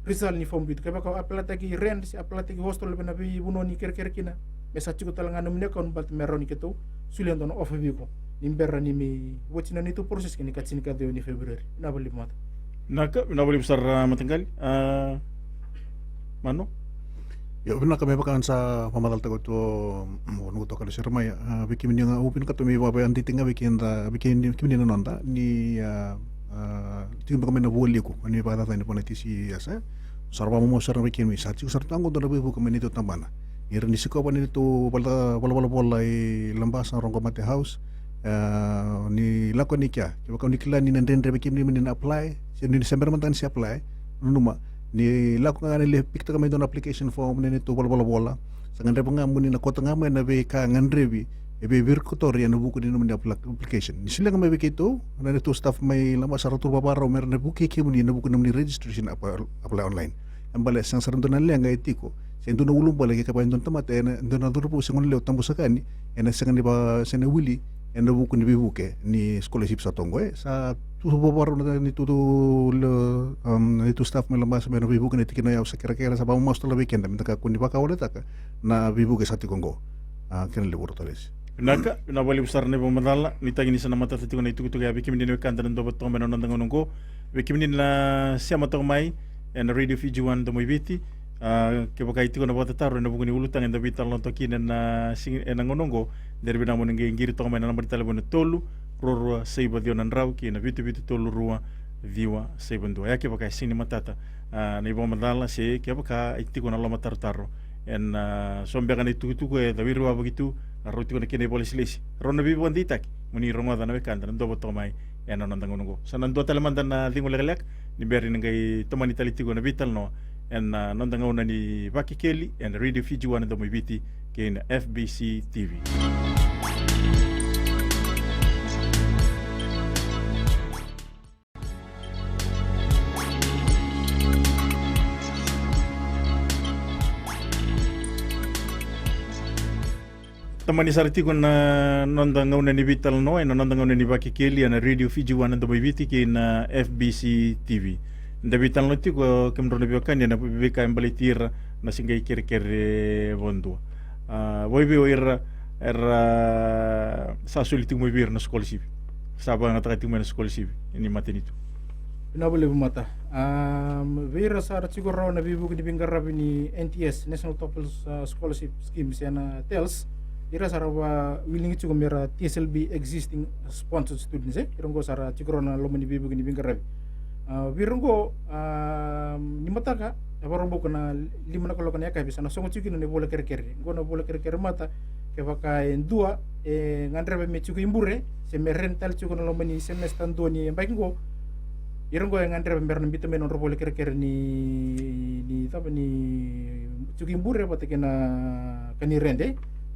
result ni form vitu. Kevaka o apply-taki rent se apply-taki hostel vei na veivanua ni kerekere kina, me sa tiko tale ga na nomuni account, baleta me rawa ni keitou solia e dua na offer vei iko ni bera ni me oti na neitou process ki na ika tinikaciwa ni February. Vinaka vakalevu, mata. Vinaka, vinaka vakalevu sara, mataqali. A, Mano? Io, vinaka, me vaka na sa vakamacalataka tu o noqu itokani o Seremaia. A, vei kemuni ga, au vinakata me vakadeitaki ga vei keda, vei kemuni, kemuni na noda ni, a, a, tiko beka mai na vualiku, ni vakacacani vua na T C S, e? Sa ra vakamau sara vei kemuni, sa tiko sara tu qo dua na veivuke mai neitou tabana. Ni ra ni sikova na neitou vala, valavala vola i Labasa, Rogomate House, e, ni lako yani kea. Kevaka ni kila ni na dredre vei kemuni mo ni na apply, se ni se bera mada ga ni se apply, nanuma ni lako ga yani, lai pick-taka mai dua na application form, na neitou valavala vola. Sa gadreva ga mo ni na kauta ga mai na veika gadrevi e veivirikotori ena vuku ni nomuni appli-, application. Ni solia ga mai vei keitou, na neitou staff mai Labasa ra tu vakavakarau me ra na vukei kemuni ena vuku ni nomuni registration app-, apply online. E bale sega sara dua na leqa e tiko, se dua na ulubale, kevaka e dua na tamata, ena dua na cauravou se gonelewa tabu saka yani, ena sega ni va, sega ni wili ena vuku ni veivuke ni scholarship sa tu qo, e. Sa tu vakavakarau na neitou, um, neitou staff mai Labasa mai na veivuke ni tikina. Au sa kerekere, sa vakamamasu tale vei keda me da kakua ni vakawaletaka na veivuke sa tiko qo. A, kena levu, Rotolesi. Vinaka, vinaka vakalevu sara na ivakamacala. Nuitaki ni sa na matata tiko na itukutuku ya vei kemuni na wekada na dau vakarorogo mai ena noda gauna oqo. Vei kemuni na sema toka mai ena Radio Fiji One Domoiviti, a, kevaka e tiko na vakatataro ena vuku ni ulutaga eda veitalanoataka kina ena siga, ena gauna oqo, de rawa vinaka mo ni qai qiri toka mai na naba ni talevoni na tolu rua rua saiva ciwa na drau kei na vitu vitu tolu rua ciwa saiva dua. Ya kevaka e sega ni matata, a, na ivakamacala, se kevaka e tiko na lomatarotaro ena, a, so beka na itukutuku e cawiri wavoki tu, a, rau tiko na kena ivakalesilesi, rau na veivakadeitaki mo ni rogoca na wekada na dau vakarorogo mai ena noda gauna oqo. Sa na dua tale mada na cegu lekaleka ni bera ni qai tomani tale tiko na veitalanoa ena, a, noda gauna ni Vakekeli ena Radio Fiji One Domoiviti kei na F B C T V. Tomani sara tiko na noda gauna ni veitalanoa ena noda gauna ni Vakekeli ena Radio Fiji One Domoiviti kei na F B C T V. Da veitalanoa tiko, kemudrau na veiwekani, ena veika e baleti ira na se qai kerekere vakadua. A, vakaevei o ira era sa soli tiko mai vei ira na scholarship, sa vakayagataka tiko mai na scholarship ni matanitu? Vinaka vakalevu Mata. Am, vei ira sa ra tiko rawa na veivuke ni veiqaravi ni N T S, National Toppers, ah, Scholarship Scheme, se na TELS, ira sa ra vakawiligi tiko me ra T S L B existing sponsored students, e? Ira oqo sa ra tiko rawa na loma ni veivuke ni veiqaravi. Ah, vei ira oqo, am, ni mataka, e vakarau boko na lima na kaloko na yakavi, sa na sogo tiko kina na ivola kerekere. Oqo na ivola kerekere Mata, kevaka e dua e gadreva me tiko i bure, se me rent tale tiko na loma ni semester dua ni yabaki oqo, ira oqo e gadreva me ra na biuta mai na nodra ivola kerekere ni, ni cava, ni tiko i bure vata kei na ka ni rent.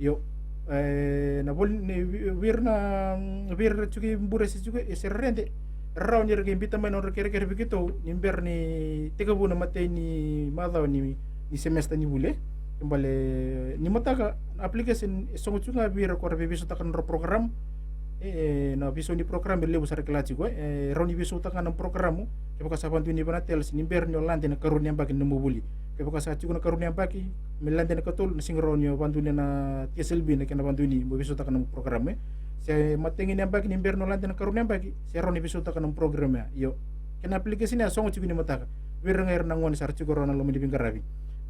Io, e, na ivola ni, vei, vei ira na, vei ira tiko i bure se tiko, e, se ra rent, rawa ni ra qai biuta mai na nodra kerekere vei keitou ni bera ni tekivu na imatai ni macawa ni, ni semester ni vuli. Kena ibalebale ni mataka, na application e sogo tiko ga vei ira ko ra veisautaka na nodra program. E, na veisau ni program e levu sa ra kila tiko, e, e rawa ni veisautaka na program kevaka sa vakadonui vei na TELS ni bera ni o lade na ikarua ni yabaki ni nomu vuli. Kevaka sa tiko na ikarua ni yabaki me lade na ikatolu, na sega ni rawa ni o vakadonui na T S L B na kena vakadonui mo veisautaka na nomu program, e. Se imatai ga ni yabaki ni bera ni o lade na ikarua ni yabaki, se rawa ni veisautaka na nomu program ya. Io, kena application ya sogo tiko ni mataka vei ira ga ira na gone sa ra tiko rawa na loma ni veiqaravi.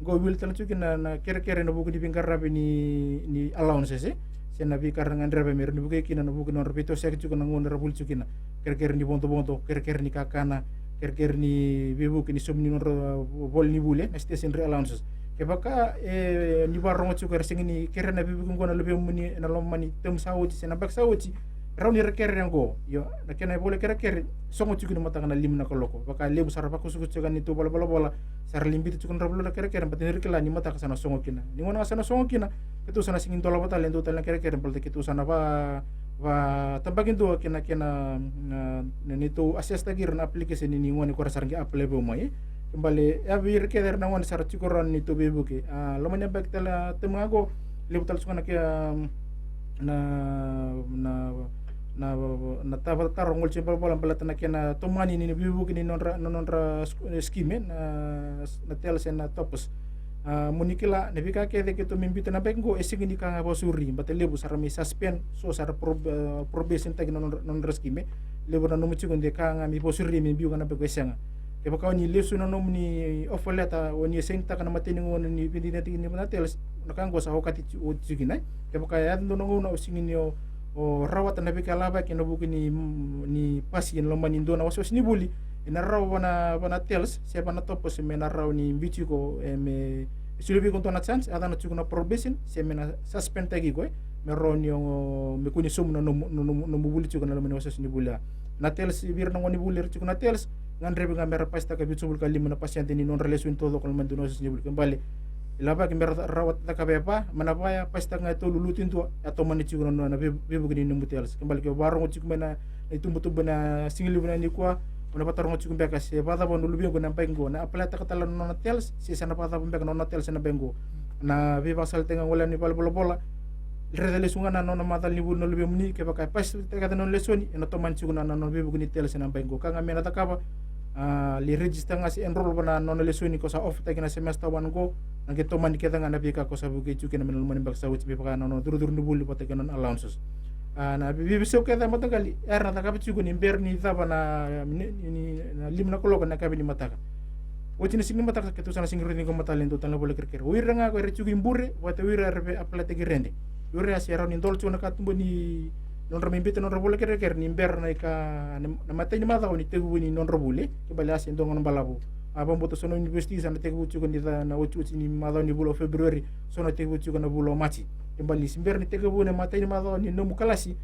Oqo wili tale tiko kina na, na kerekere ena vuku ni veiqaravi ni, ni allowances, e, se na veika era gadreva me ra na vukei kina ena vuku ni nodra veitosoyaki tiko na gauna era vuli tiko kina. Kerekere ni vodovodo, kerekere ni kakana, kerekere ni veivuke ni saumi ni nodra ivola ni vuli, e, na stationery allowances. Kevaka, e, ni vakarorogo tiko era sega ni kerea na veivuke oqo na luvemuni ena loma ni term sa oti se na yabaki sa oti, rawa ni ra kerea oqo. Io, na kena ivola kerekere sogo tiko ni mataka na lima na kaloko. Vakalevu sa ra vakusakusa tiko ga na neitou valenivolavola, sa ra lai biuta tiko na nodra ivola kerekere, baleta ni ra kila ni mataka sa na sogo kina. Ni gauna ga sa na sogo kina, keitou sa na sega ni dolava tale e dua tale na kerekere, baleta keitou sa na va, vakatabakidua kei na kena, na, na neitou assess-taki ira na application ni gone ko ra sa ra qai apply vou mai. Kena ibalebale, e, vei ira kece ira na gone sa ra tiko rawa na neitou veivuke, a, loma ni yabaki tale, a, term ga oqo, levu tale tiko ga na ke, a, na, na, na, na taro gole tiko e valenivolavola baleta na kena tomani ni veivuke ni nodra, na nodra sk-, e, scheme, e, na, na TELS se na TOPS. A, mo ni kila, na veika kece keitou mai biuta na yabaki oqo e sega ni ka ga vakasauri, baleta levu sa ra mai suspend, so sa ra prob-, e, probation-taki na nodra, na nodra scheme. Levu na nomu tiko de ka ga mai vakasauri me biu ga na yabaki oqo e sega. Kevaka o ni lesu na nomuni offer letter, o ni sainitaka na imatai ni gauna ni veidinadinataki ni vana TELS, na ka oqo sa okati ti-, oti tiko kina. Kevaka e yaco e dua na gauna o sega ni o, o rawata na veika e lavaki ena vuku ni, ni pasi ena loma ni dua na wasewase ni vuli, ena rawa vana, vana TELS se vana TOPS me na rawa ni biuti iko, e, me solia vei iko dua na chance, e yacana tiko na probation, se me na suspend-taki iko, e, me rawa ni o, me kua ni saumi na nomu, nomu, nomu vuli tiko ena loma ni wasewase ni vuli ya. Na TELS, vei ira na gone vuli era tiko na TELS, gadrevi ga me ra pasitaka vitusagavulu ka lima na pasede ni nodra lesoni taucoko ena loma ni dua na wasewase ni vuli. Kena ibalebale, e lavaki me ra ca-, rawata cakava e va, mai na va ya, pasitaka ga e tolu, lutu e dua, e a tomani tiko na nona vei-, veivuke ni nomu TELS. Kena ibalebale ke o vakarogo tiko mai na, na itubutubu ena sigalevu nikua, o na vakarogo tiko beka se vakacava na luvequ ena yabaki oqo, na apply-taka tale na nona TELS, se sa na vakacava beka na nona TELS ena yabaki oqo. Na veivakasalataki ga gole yani e valenivolavola, raica lesu ga na nona macala ni vuli na luvemuni, kevaka e pasitaka na nona lesoni, ena tomani tiko na, na nona veivuke ni TELS ena yabaki oqo. Ka ga me na cakava, a, lai register ga se enroll vana nona lesoni ko sa offer-taki ena semester one oqo, na qai tomani kece ga na veika ko sa vukei tiko kina mai na loma ni yabaki sa oti, me vaka na nona curucuru ni vuli vata kei na nona allowances. A, na vei-, veiveisau kece, a, mataqali, era na cakava tiko ni bera ni cava na, ni, ni, na lima na kaloko ena yakavi ni mataka. Oti na siga ni mataka, keitou sa na sega ni raici iko mai tale e dua tale na ivola kerekere. O ira ga ko era tiko i bure, vata o ira era via apply-taki rent. O ira ya se rawa ni dola tiko na katuba ni nodra mai biuta na nodra ivola kerekere ni bera na ika, na, na imatai ni macawa ni tekivu ni nodra vuli. Kena ibalebale ya se dua na gauna balavu. A, vakabauta so na university sa na tekivu tiko ni ca-, na otioti ni macawa ni vula o February, so na tekivu tiko na vula o Maji. Kena ibalebale ni se bera ni tekivu na imatai ni macawa ni nomu kalasi,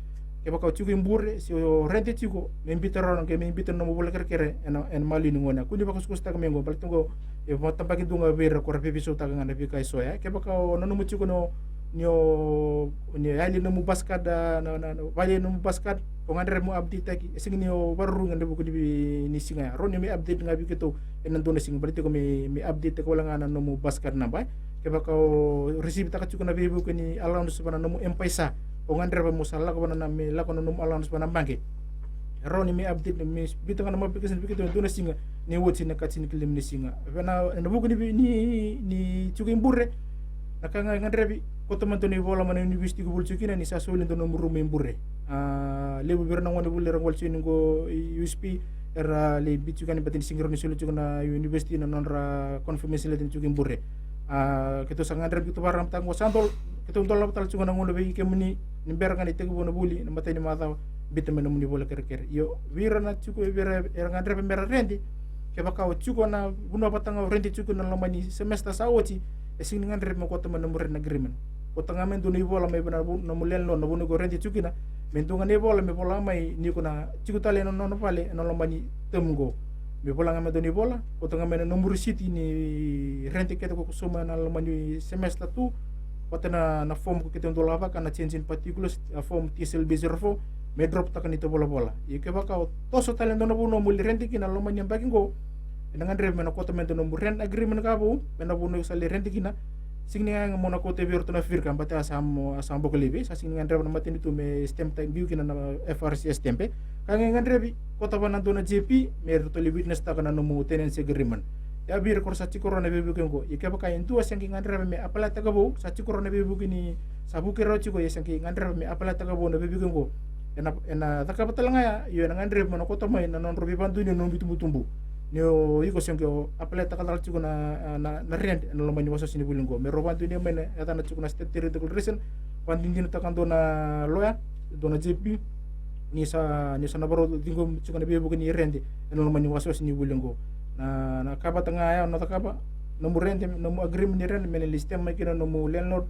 kevaka o tiko i bure se o rent tiko, me biuta rawa, qai me biuta na nomu ivola kerekere ena, ena maliwa ni gauna. Kua ni vakusakusataka mai oqo, baleta oqo e vakatabakidua ga vei ira ko ra veiveisautaka ga na veika eso ya. Kevaka o nanuma tiko ni o, ni o, ni o yali nomu bus card, a, na, na, na, vale nomu bus card, o gadreva mo update-taki, e sega ni o vakarurugi ena vuku ni vei-, ni siga ya. Rawa ni o mai update ga vei keitou ena dua na siga, baleta tiko me, me update-taki wale ga na nomu bus card number. Kevaka o receive-taka tiko na veivuke ni allowance vana nomu M-PAiSA, o gadreva mo sa lako vana, me lako na nomu allowance vana baqe. E rawa ni me update, me biuta ga na nomu application vei keitou ena dua na siga ni oti na ikatinikilima ni siga. Vei na, ena vuku ni, ni, ni tiko i bure, na ka ga e gadrevi, kauta mai dua na ivola mai na university ko vuli tiko kina ni sa soli dua na nomu rumu i bure. A, levu vei ira na gone vuli era gole tiko yani oqo i U S P, era lai biu tiko yani, baleta ni sega ni rawa ni soli tiko na university na nodra confirmation letter ni tiko i bure. A, keitou sa gadreva, keitou vakararamataka qo, sa dol, keitou dolava tale tiko na gauna vei kemuni ni bera ga ni tekivu na vuli na imatai ni macawa, biuta mai na nomuni vola kerekere. Io, vei ira na tiko, vei ira era gadreva mera rent, kevaka o tiko na vanua vata ga o rent tiko na loma ni semester sa oti, e sega ni gadrevi me kauta mai na nomu rent agreement. Kauta ga mai e dua na ivola mai vei na vu-, nomu landlord na vanua ko rent tiko kina, me dua ga na ivola me vola mai ni ko na tiko tale ena nona vale ena loma ni term qo. Me vola ga mai e dua na ivola, kauta ga mai na nomu risiti ni rent kece ko sauma ena loma ni semester two, vata na, na form ko keitou dau lavaka, na change in particulars, a form T S L B zero four, me drop taka na neitou volavola. Ia kevaka o toso tale e dua na vanua mo lai rent kina ena loma ni yabaki qo, ena gadrevi me na kauta mai e dua na nomu rent agreement ka vou mai na vanua o sa lai rent kina. Sega ni yaga mo na kauta vei iratou na FIRCA, baleta sa mo, sa boko laivi, sa sega ni gadreva na matanitu me stamp, ta biu kina na F R C stamp. Ka ga e gadrevi, kauta vua na dua na J P me ratou lai witness taka na nomu tenancy agreement. Ia vei ira ko ra sa tiko rawa ena veivuke qo. Ia kevaka e dua se qai gadreva me apply taka vou, sa tiko rawa ena veivuke ni sa vuki rawa tiko, ia se qai gadreva me apply taka vou ena veivuke qo, ena, ena cakava tale ga ya, io ena gadrevi mo na kauta mai na nodrau veivakadonui na nomu itubutubu. Ni o iko se qai o apply taka tale tiko na, na, na rent ena loma ni wasewase ni vuli qo, me rau vakadonuya mai na yacana tiko na statutory declaration, vakadinadinataka e dua na lawyer, dua na J P, ni sa, ni sa na vakarau ciqoma tiko na veivuke ni rent ena loma ni wasewase ni vuli qo. Na, na ka vata ga ya o na cakava, nomu rent, nomu agreement ni rent, me na lai stamp mai kina nomu landlord,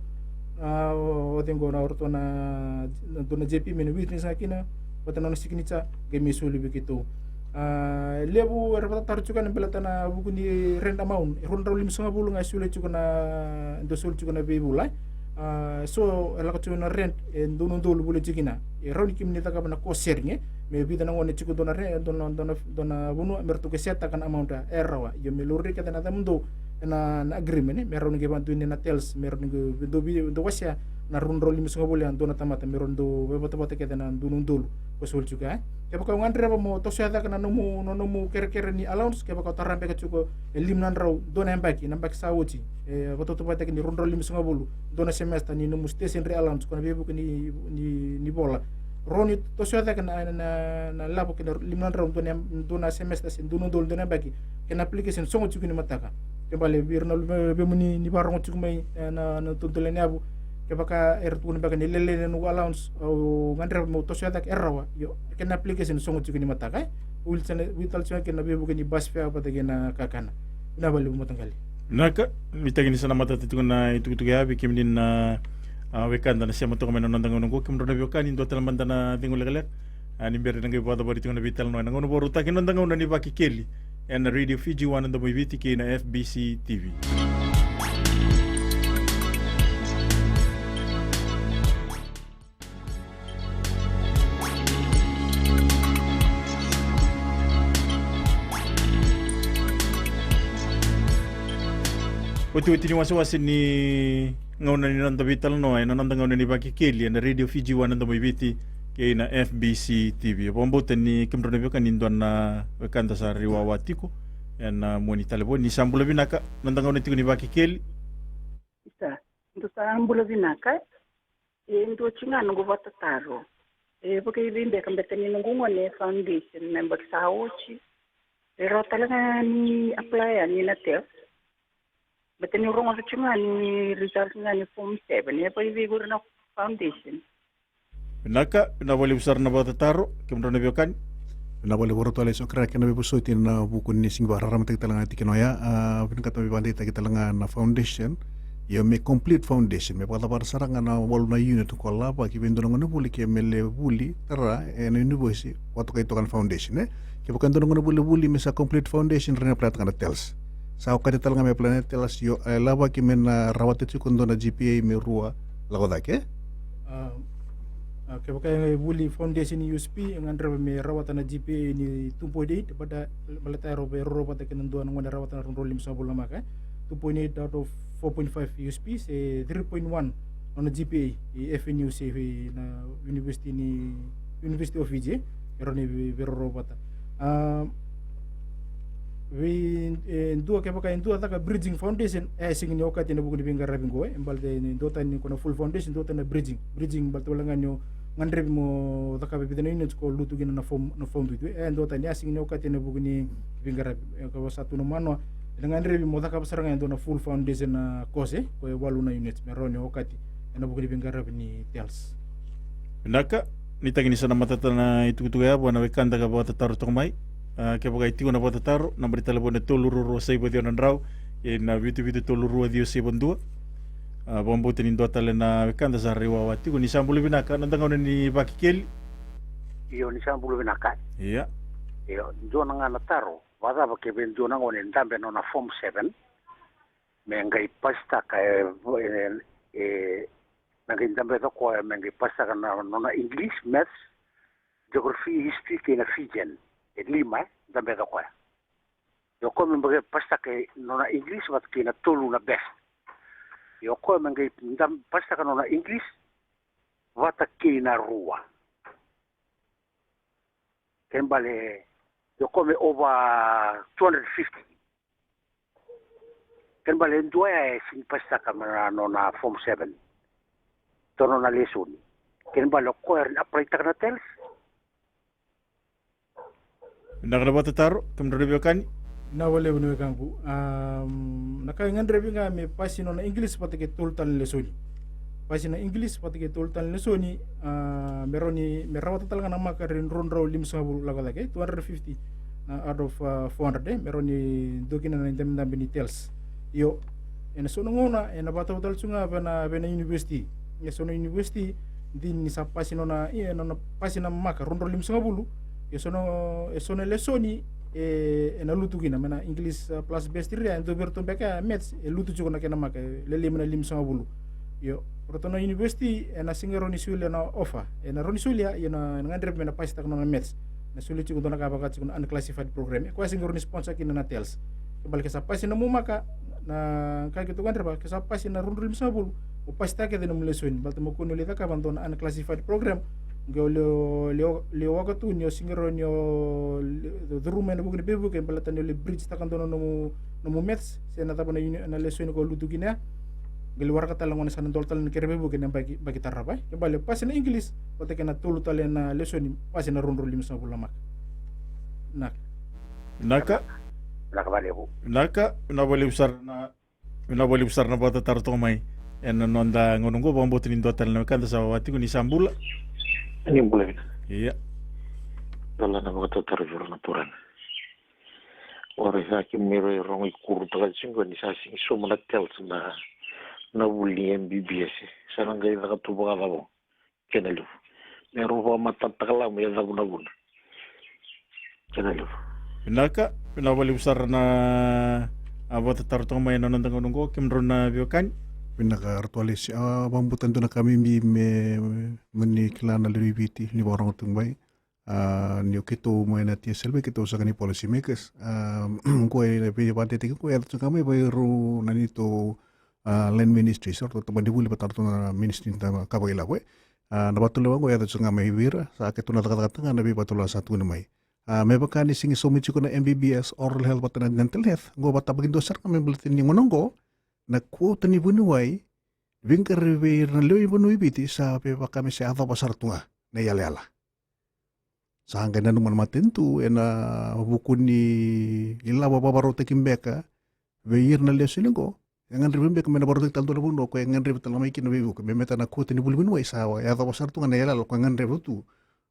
a, o, o cei qo, na o ratou na, na dua na J P me na witness ga kina, vata na nona signature, qai mai soli vei keitou. A, levu era vakatataro tiko yani baleta na vuku ni rent amount, e rua na drau limasagavulu ga e solia tiko na, dau soli tiko na veivula, e. A, so e lako tiko na rent e dua na udolu voli tiko kina. E rawa ni kemuni cakava na cost sharing, e. Me vica na gone tiko dua na re-, dua na, dua na, dua na vanua, me ratou qai share taka na amount ya e rawa. Io, me laurai kece na yacamudou ena, na agreement, e. Me rawa ni qai vakadonuya na TELS, me rawa ni qai dau vi-, dau wasea na rua na drau limasagavulu ya, dua na tamata, me rawa ni dau vakavatavata kece na dua na udolu ko soli tiko ya, e. Kevaka o gadreva mo tosoya cake na nomu, na nomu kerekere ni allowance, kevaka o tara beka tiko e lima na drau dua na yabaki, na yabaki sa oti, e vakatautauvatataki ni rua na drau limasagavulu, dua na semester ni nomu stationery allowance, ko na veivuke ni, ni, ni vola. Rawa ni tosoya cake na, na, na levu kina lima na drau dua na yab-, dua na semester se dua na udolu dua na yabaki, kei na application sogo tiko ni mataka. Kena ibalebale vei ira na luvemuni ni vakarogo tiko mai, e, na, na dodonu ni yavu, kevaka era tukuna beka ni lailai na noqu allowance, au gadreva meu tosoya cake, e rawa. Io, kei na application sogo tiko ni mataka, e. Wili tale, wili tale tiko kei na veivuke ni bus fare vata kei na kakana. Vinaka vakalevu mataqali. Vinaka, nuitaki ni sa na matata tiko na itukutuku ya vei kemuni na, a, wekada na sema toka mai ena noda gauna oqo. Kemudrau na veiwekani, dua tale mada na cegu lekaleka, a, ni bera ni da qai vakacavari tiko na veitalanoa ena gauna vakarautaki, ena noda gauna ni Vakekeli ena Radio Fiji One, na Domo i Viti kei na F B C T V. Otioti ni wasewase ni gauna ni noda veitalanoa ena noda gauna ni Vakekeli ena Radio Fiji One, na Domo i Viti kei na F B C T V. Au vakabauta ni kemudrau na veiwekani e dua na wekada sa rai wawa tiko ena mua ni talevoni. Ni sa bula vinaka, noda gauna tiko ni Vakekeli. Isa, dou sa bula vinaka. E dua tiko ga noqu vakatataro. E vakaevei beka, baleta ni noqu gone e foundation na yabaki sa oti, e rawa tale ga ni apply yani na TELS? Baleta niu rogoca tiko ga ni result ga ni form seven, e vakaevei qori na foundation? Vinaka, vinaka vakalevu sara na vakatataro, kemudrau na veiwekani. Vinaka vakalevu, ratou lai sokira kei na veivosoti ena vuku ni sega ni vakararamataki tale ga na tikina oya. A, vinakata me vakadeitaki tale ga na foundation. Io, me complete foundation, me vakacavara sara ga na walu na unit ko lavaki vei dua na gonevuli ke me lai vuli tara ena university, vakatokai toka na foundation, e. Kevaka e dua na gonevuli e vuli me sa complete foundation, rawa ni apply taka na TELS. Sa okati tale ga me apply na TELS, io, e lavaki me na rawata tiko e dua na G P A me rua lako cake, e. A, a, kevaka e vuli foundation ni U S P, e gadreva me rawata na G P A ni two point eight, baleta, baleta e rau, e rau vata kei na dua na gone rawata na rua na drau limasagavulu na maka, e. Two point eight out of four point five U S P, se three point one nona G P A i F N U se vei na university ni, University of Fiji, e rawa ni vei, veiraurau vata. A, vei, e dua, kevaka e dua caka bridging foundation, e sega ni okati ena vuku ni veiqaravi qo, e. Baleta ni duatani ko na full foundation, duatani na bridging. Bridging, baleta wale ga ni o gadrevi mo cakava e vica na units ko lutu kina na form, na form duidui. E dua tani a sega ni okati ena vuku ni veiqaravi. E ka vaka sa tukuna o Manoa, ena gadrevi mo cakava sara ga e dua na full foundation, a, course, e, ko e walu na units me rawa ni okati ena vuku ni veiqaravi ni TELS. Vinaka, ni tagi ni sa na matata na itukutuku ya vua na wekada ka vakatataro toka mai. A, kevaka e tiko na vakatataro, naba ni talevoni e tolu rua rua saiva ciwa na drau, kei na vitu vitu tolu rua ciwa saiva dua. A, vakabauta ni dua tale na wekada sa rai wawa tiko. Ni sa bula vinaka, na noda gauna ni Vakekeli. Io, ni sa bula vinaka. Ia. Io, dua na ga na taro, vakacava ke vei dua na gone e dabe na nona form seven, me qai pasitaka e, e, e, me qai dabeca o koya me qai pasitaka na nona English, Maths, Geography, History kei na Fijian. E lima, e dabeca o koya. Ia o koya me qai pasitaka e nona English vata kei na tolu na best. Ia o koya me qai dam-, pasitaka nona English vata kei na rua. Kena bale, ia o koya me over two hundred fifty. Kena bale e dua ya e sini pasitaka mai na nona form seven. Tono na lesoni. Kena bale o koya era ni apply-taka na TELS. Vinaka na vakatataro, kemudrau na veiwekani. Vinaka vakalevu na wekaqu. Am, na ka e gadrevi ga me pasi nona English vata kei tolu tale na lesoni. Pasi na English vata kei tolu tale na lesoni, a, me rawa ni, me rawata tale ga na maka ena drau limasagavulu lako cake, two hundred fifty, a, out of, a, four hundred, e, me rawa ni dua kina na idabedabe ni TELS. Io, ena so na gauna ena vakatau tale tu ga vei na, vei na university. E so na university, dina ni sa pasi nona, e, nona pasi na maka rua drau limasagavulu. E so na, e so na lesoni, e, ena lutu kina, mai na English, a, plus best three, e dua vei iratou beka ya, Maths, e lutu tiko na kena maka, e lelei mai na limasagavulu. Io, o ratou na university ena sega ni rawa ni solia na offer. Ena rawa ni solia, io, na, na gadreva me na pasitaka nona Maths. Na solia tiko dua na ka vaka tiko na unclassified program. E koya sega ni rawa ni sponsor kina na TELS. Kena bale ke sa pasi na nomu maka, na ka keitou gadreva, ke sa pasi na rua drau limasagavulu, o pasitaka kece na nomu lesoni. Baleta mo kua ni o lai cakava dua na unclassified program. Qai o lai, lai, lai waka tu ni o sega ni rawa ni o lai curuma ena vuku ni veivuke, baleta ni o lai bridge-taka dua na nomu, nomu Maths, se na cava na uni-, na lesoni ko lutu kina ya. Qai lai waraka tale na gone sa na dola tale na kere veivuke ena yabaki, yabaki tarava. Kena bale pasi na English vata kei na tolu tale na lesoni, pasi na rua drau limasagavulu na maka. Vinaka. Vinaka. Vinaka vakalevu. Vinaka, vinaka vakalevu sara na, vinaka vakalevu sara na vakatataro toka mai. Ena noda gauna oqo, vakabauta ni dua tale na wekada sa wawa tiko. Ni sa bula. Ni bula vinaka. Ia. Dua na vakatataro vei ira na turaga. Ora sa kemuni rai rogo i kuru taka tiko ni sa sega ni sauma na TELS na, na vuli ni M B B S. Sa na qai caka tu vakacava? Kena levu. Me rau vakamatatataka lako me yacova na vuna. Kena levu. Vinaka, vinaka vakalevu sara na, a, vakatataro toka mai ena noda gauna oqo, kemudrau na veiwekani. Vinaka Ratu Alesi, a, vakabauta dua na ka bibi me, me ni kila na lewe ni Viti, ni vakarorogo tu mai. A, ni o keitou mai na T S L V, keitou saka ni policy makers. A, qo e veivakadeitaki qo e yaco tiko ga mai vei rau na neitou, a, land ministry, sa ratou tabana ni vuli vata ratou na ministry ni tabana ka vakailavo, e. A, na vakatulewa qo e yaco tiko ga mai vei ira, sa keitou na cakacakataka ga na veivakatulewa sa tukuni mai. A, me vaka ni sega ni saumi tiko na M B B S, oral health vata na dental health, qo vakatabakidua sara ga me baleta ni gauna qo, na quota ni vuniwai, veiqaravi vei ira na lewe ni vanua i Viti sa vei vaka me se yacova sara tu ga na iyalayala. Sa qai nanuma na matanitu ena vuku ni ilavo vakavakarautaki beka vei ira na lesoni qo. E gadrevi beka me na vakarautaki tale dua na vanua ko e gadrevi tale mai kina veivuke, me baleta na quota ni vuli vuniwai sa yacova sara tu ga na iyalayala ko e gadreva tu,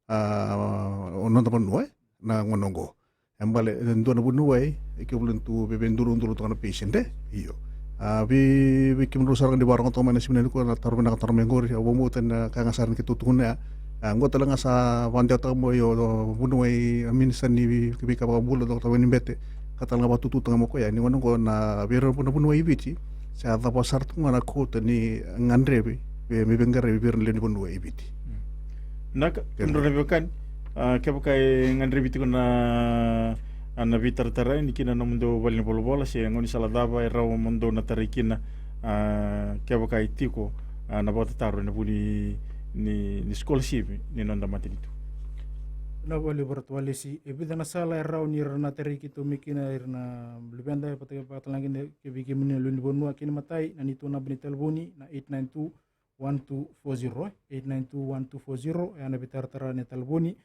a, o noda vanua, e, na gauna oqo. E bale, e dua na vuniwai, e ke vula tu veidurudurutoka na patient, e? Io. A, vei, vei kemudrau sara ga ni vakarorogo toka mai na siga nikua na taro vinaka taro mai qori, au vakabauta na ka ga sara ni keitou tukuna ya. A, qo tale ga sa vakadewataka mai o vuniwai, a, minisita ni vei, veika vakabula, Doctor Wainibete, ka tale ga vakatututaka mai o koya ni gauna oqo na vei ira na vuniwai i Viti, sa yacova sara tu ga na quota ni gadrevi, vei, me veiqaravi vei ira na lewe ni vanua i Viti. Vinaka, kemudrau na veiwekani. A, kevaka e gadrevi tiko na, a, na veitaratara yani kina na nomudou valenivolavola se gaunisala cava e rawa mo dou na tarai kina, a, kevaka e tiko, a, na vakatataro ena vuku ni, ni, ni scholarship ni noda matanitu. Vinaka vakalevu Ratu Alesi, e vica na sala e rawa ni ra na tarai keitou mai kina ira na luveda, e vata, vata tale ga kina kei vei kemuni na lewe ni vanua, kena imatai na neitou naba ni talevoni na eight nine two one two four zero, eight nine two one two four zero, e na veitaratara ni talevoni.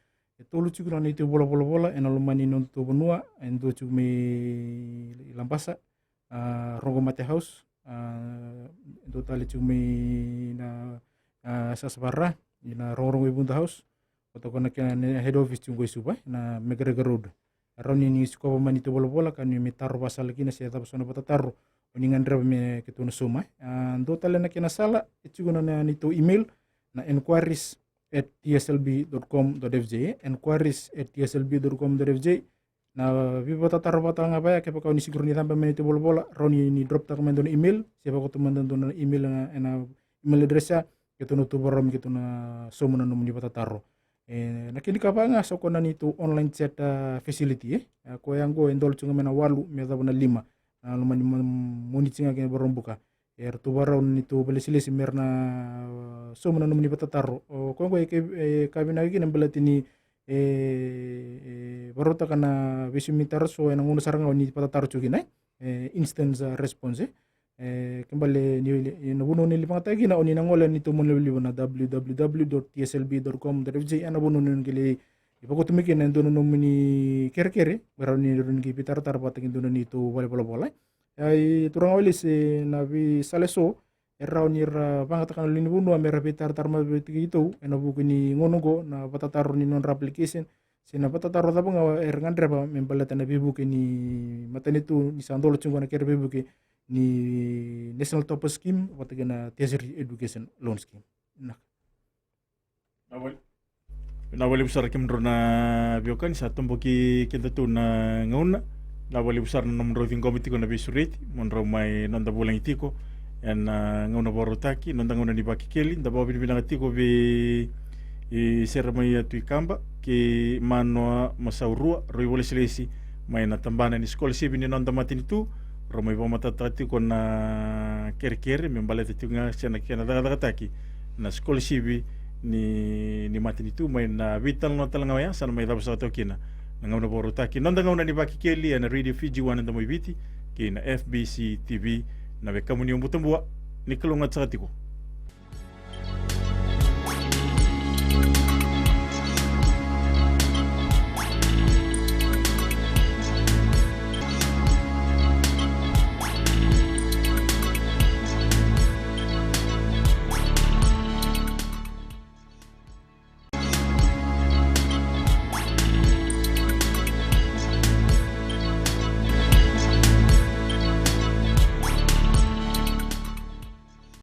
E tolu tiko na neitou valenivolavola ena loma ni nodatou vanua, e dua tiko mai Labasa, a, Rogomate House, a, e dua tale tiko mai na, a, Sasavara, ena Rogorogo i Vuda House, vata kei na kena head office tiko qo i Suva, na McGregor Road. E rawa ni ni sikova mai neitou valenivolavola ka ni mai taro vakasala kina se cava so na vakatataro o ni gadreva me keitou na sauma. A, dua tale na kena sala, e tiko na, na neitou email, na enquiries at T S L B dot com dot F J, enquiries at T S L B dot com dot F J. Na veivakatataro vata ga vaya, kevaka o ni sega ni cabe mai neitou valenivolavola, rawa ni, ni drop taka mai dua na email, se vakauta mai dua na email ena, ena email address ya, keitou na tu vakarau me keitou na sauma na nomuni vakatataro. E, na kena ikava ga sa koya na neitou online chat, a, facility, e. A, koya qo e dola tiko ga mai na walu me yacova na lima, a, loma ni mo-, Moniti ga kei na Vakaraubuka. E ratou vakarau na neitou vakailesilesi me ra na, a, sauma na nomuni vakatataro. O koya qo e ke, e ka vinaka kina baleta ni, e, e vakarautaka na veisaumi taro so ena gauna sara ga o ni vakatataro tiko kina, e, instant, a, response, e. E, ke bale ni, ni na vanua ni lai vakayagataka kina, o ni na gole ena neitou monalivaliva na W W W dot T S L B dot com dot F J, ena vanua ni qai lai vakauta mai kina e dua na nomuni kerekere, me rawa ni, rawa ni qai veitaratara vata kei dua na neitou valenivolavola. E, turaga wailesi, na veisala eso e rawa ni ra vakayagataka na lewe ni vanua me ra veitaratara mai vei keitou ena vuku ni gauna oqo, na vakatataro ni nodra application se na vakatataro cava ga era gadreva me baleta na veivuke ni matanitu, ni sa dola tiko qo na kere veivuke ni National Topper Scheme vata kei na Tertiary Education Loan Scheme. Na. Vinaka vakalevu sara kemudrau na veiwekani, sa toboki kedatou na gauna. Vinaka vakalevu sara na nomudrau ciqoma tiko na veisureti, mo drau mai noda vulagi tiko ena, a, gauna vakarautaki, noda gauna ni Vakekeli. Da vakavinavinaka tiko vei, e, Sera mai Atu i Kaba kei Manoa Masaurua, rau ivakalesilesi mai na tabana ni scholarship ni noda matanitu, rau mai vakamatatataka tiko na kerekere me baleta tiko ga se na kena cakacakataki na scholarship ni, ni matanitu mai na veitalanoa tale ga oya sa na mai cava saka toka kina na gauna vakarautaki, noda gauna ni Vakekeli ena Radio Fiji One, na Domo i Viti, kei na F B C T V. Na wekamuni o Butabua, ni kalougata saka tiko.